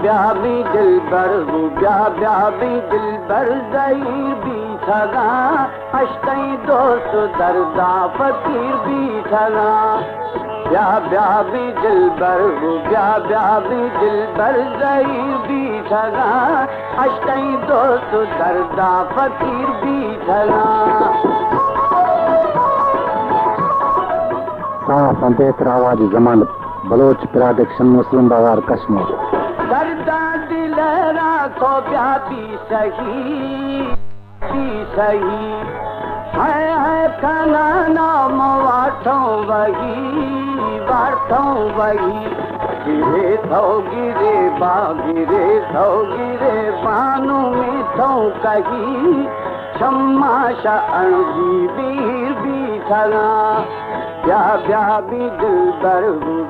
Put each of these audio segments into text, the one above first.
بیا بی دلبر، گو بیا، بیا بی دلبر، زہیر بیتگاں، ہشتیں دوست درداں فقیر بیتگاں۔ بیا بیا بی دلبر، گو بیا، بیا بی دلبر، زہیر بیتگاں، ہشتیں دوست درداں فقیر بیتگاں۔ صاف انت بہتر آواز زمان بلوچ پراڈکشن، مسلم بازار، کشمیر۔ درداں دل را تو بیا بی سہی، بی سہی۔ ہے ہے کنانا مواٹوں وہی، واٹوں وہی۔ گرے تو گرے با، گرے تو گرے بانو میں تو کہی۔ شماشا انزی بیر بیتگاں۔ بیا بیا بی دلبر،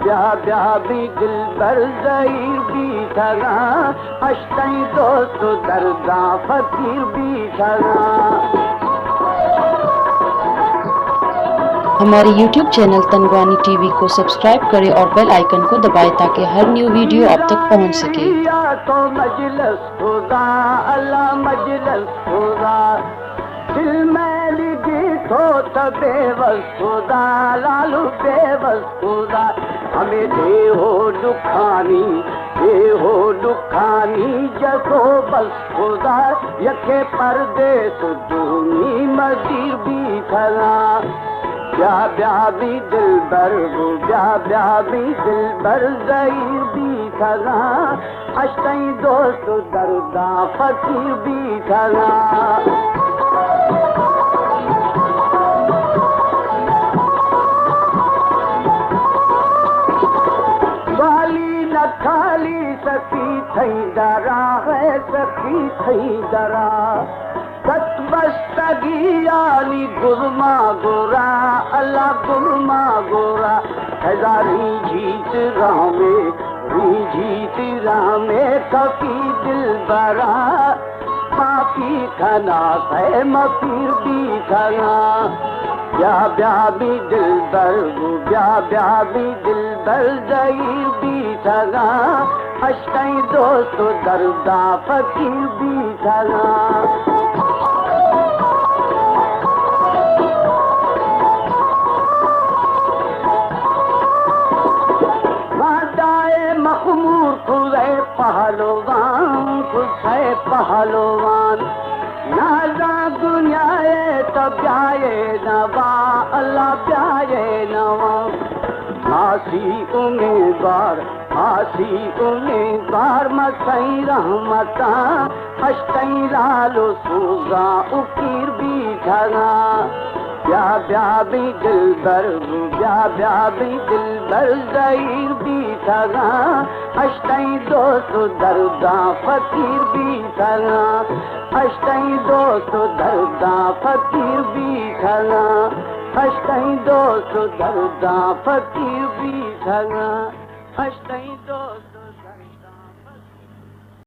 بیا بیا بی دلبر، زہیر بیتگاں، ہشتیں دوست درداں فقیر بیتگاں۔ ہمارے یوٹیوب چینل تنگوانی ٹی وی کو سبسکرائب کریں اور بیل آئیکن کو دبائیں تاکہ ہر نیو ویڈیو آپ تک پہنچ سکے۔ تو مجلس خدا، اللہ مجلس خدا۔ دل میلی گیتو تہ بے وس خدا، لالو بے وس خدا۔ ہمے دیہو ڈکھانی، دیہو ڈکھانی جتو بس خدا۔ یکے پردیس و دومی مزیر بیتگاں۔ بیا بیا بی دلبر، گو بیا بیا بی دلبر، زہیر بیتگاں۔ ہشتیں دوست درداں فقیر بیتگاں۔ بالی نہ کالی سخی تھئی درا ہے، سخی تھئی درا۔ ست بستگیانی گرما گورا، اللہ گرما گورا۔ ہزاری جیت رحمے، ری جیت رحمے کفی دلبرا۔ معافی کنا سئے مپیر بیتگاں۔ بیا بیا بی دلبر، گو بیا بیا بی دلبر، زہیر بیتگاں۔ ہشتیں دوست و درداں فقیر بیتگاں۔ وعدہ مخمور کزئے پہلوان، کزئے پہلوان۔ نازاں دنیائے تو بیائے نوا، اللہ بیائے نوا۔ آسی امیدوار، آسی امیدوار، مسئیں رحمتاں، ہشتیں لال و سوزاں و پیر بیتگاں۔ بیا بیا بی دلبر، بیا بیا بی دلبر، زہیر بیتگاں۔ ہشتیں دوست و درداں فقیر بیتگاں۔ ہشتیں دوست و درداں فقیر بیتگاں۔ ہشتیں دوست و درداں فقیر بیتگاں۔ ہشتیں دوست